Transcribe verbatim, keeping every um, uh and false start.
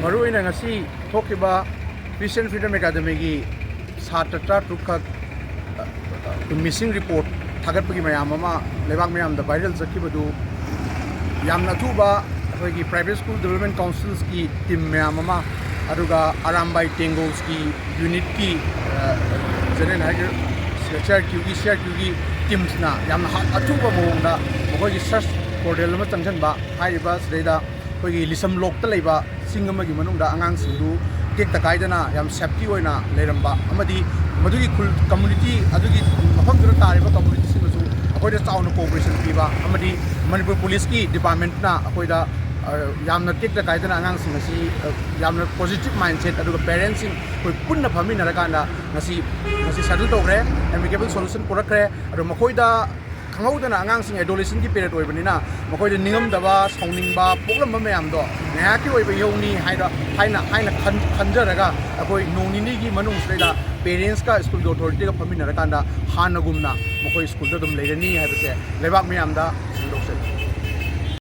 ꯃꯔꯨꯑꯣꯏꯅ ꯉꯁꯤ ꯊꯣꯛꯈꯤꯕ Peace and Freedom Academyꯒꯤ ꯁꯥꯇ꯭ꯔ ꯇꯔꯥꯇꯔꯨꯛꯈꯛ, ꯑ, ꯃꯤꯁꯤꯡ ꯔꯤꯄꯣꯔꯠ ꯊꯥꯒꯠꯄꯒꯤ ꯃꯌꯥꯝ ꯑꯃ ꯂꯩꯕꯥꯛ ꯃꯌꯥꯝꯗ ꯚꯥꯏꯔꯦꯜ ꯆꯠꯈꯤꯕꯗꯨ ꯌꯥꯝꯅ ꯑꯊꯨꯕ ꯑꯩꯈꯣꯏꯒꯤ Private School Development Councilꯁꯀꯤ ꯇꯤꯝ ꯃꯌꯥꯝ ꯑꯃ, ꯑꯗꯨꯒ ꯑꯔꯥꯝꯕꯥꯏ ꯇꯦꯡꯒꯣꯜꯁꯀꯤ ꯌꯨꯅꯤꯠꯀꯤ, ꯑ, ꯖꯦꯅꯔꯦꯜ ꯍꯥꯏꯒꯦꯔꯥ, ꯁꯤ ꯑꯥꯔ ꯀ꯭ꯌꯨꯒꯤ, ꯁꯤ ꯑꯥꯔ ꯀ꯭ꯌꯨꯒꯤ ꯇꯤꯝꯁꯅ ꯌꯥꯝꯅ ꯍꯥ-, ꯑꯊꯨꯕ ꯃꯑꯣꯡꯗ ꯃꯈꯣꯏꯒꯤ ꯁꯔꯆ ꯄꯣꯔꯇꯦꯜ ꯑꯃ ꯆꯪꯁꯤꯟꯕ, ꯍꯥꯏꯔꯤꯕ ꯁꯤꯗꯩꯗ ꯑꯩꯈꯣꯏꯒꯤ ꯂꯤꯁꯝ ꯂꯣꯛꯇ ꯂꯩꯕ ꯆꯤꯡ ꯑꯃꯒꯤ ꯃꯅꯨꯡꯗ ꯑꯉꯥꯡꯁꯤꯡꯗꯨ ꯇꯦꯛꯇ ꯀꯥꯏꯗꯅ ꯌꯥꯝ ꯁꯦꯐꯇꯤ ꯑꯣꯏꯅ ꯂꯩꯔꯝꯕ, ꯑꯃꯗꯤ ꯃꯗꯨꯒꯤ ꯈꯨꯜ, ꯀꯝꯃꯨꯅꯤꯇꯤ, ꯑꯗꯨꯒꯤ ꯃꯐꯝꯗꯨꯗ ꯇꯥꯔꯤꯕ ꯀꯝꯃꯨꯅꯤꯇꯤꯁꯤꯡꯅꯁꯨ ꯑꯩꯈꯣꯏꯗ ꯆꯥꯎꯅ ꯀꯣꯑꯣꯄꯔꯦꯁꯟ ꯄꯤꯕ, ꯑꯃꯗꯤ ꯃꯅꯤꯄꯨꯔ ꯄꯨꯂꯤꯁꯀꯤ ꯗꯤꯄꯥꯔꯠꯃꯦꯟꯠꯅ ꯑꯩꯈꯣꯏꯗ, ꯑ, ꯌꯥꯝꯅ ꯇꯦꯛꯇ ꯀꯥꯏꯗꯅ ꯑꯉꯥꯡꯁꯤꯡ ꯑꯁꯤ, ꯑ, ꯌꯥꯝꯅ ꯄꯣꯖꯤꯇꯤꯚ ꯃꯥꯏꯟꯁꯦꯠ, ꯑꯗꯨꯒ ꯄꯦꯔꯦꯟꯁꯁꯤꯡ ꯑꯩꯈꯣꯏ ꯄꯨꯟꯅ ꯐꯝꯃꯤꯟꯅꯔꯀꯥꯟꯗ ꯉꯁꯤ, ꯉꯁꯤ ꯁꯦꯇꯜ ꯇꯧꯈ꯭ꯔꯦ, ꯑꯦꯃꯤꯀꯦꯕꯜ ꯁꯣꯂꯨꯁꯟ ꯄꯨꯔꯛꯈ꯭ꯔꯦ꯫ ꯑꯗꯣ ꯃꯈꯣꯏꯗ ꯈꯪꯍꯧꯗꯅ, ꯑꯉꯥꯡꯁꯤꯡ ꯑꯦꯗꯣꯂꯦꯁꯟꯒꯤ ꯄꯤꯔꯤꯌꯠ ꯑꯣꯏꯕꯅꯤꯅ, ꯃꯈꯣꯏꯗ ꯅꯤꯡꯉꯝꯗꯕ, ꯁꯥꯎꯅꯤꯡꯕ ꯄꯣꯛꯂꯝꯕ ꯃꯌꯥꯝꯗꯣ ꯉꯥꯏꯍꯥꯛꯀꯤ ꯑꯣꯏꯕ ꯏꯍꯧꯅꯤ ꯍꯥꯏꯅ, ꯍꯥꯏꯅ, ꯍꯥꯏꯅ ꯈꯟ-, ꯈꯟꯖꯔꯒ, ꯑꯩꯈꯣꯏ ꯅꯣꯡ ꯅꯤꯅꯤꯒꯤ ꯃꯅꯨꯡꯁꯤꯗꯩꯗ ꯄꯦꯔꯦꯟꯁꯀ ꯁ꯭ꯀꯨꯜꯒꯤ ꯑꯣꯊꯣꯔꯤꯇꯤꯒ ꯐꯝꯃꯤꯟꯅꯔꯀꯥꯟꯗ ꯍꯥꯟꯅꯒꯨꯝꯅ ꯃꯈꯣꯏ ꯁ꯭ꯀꯨꯜꯗ ꯑꯗꯨꯝ ꯂꯩꯔꯅꯤ ꯍꯥꯏꯕꯁꯦ ꯂꯩꯕꯥꯛ ꯃꯌꯥꯝꯗ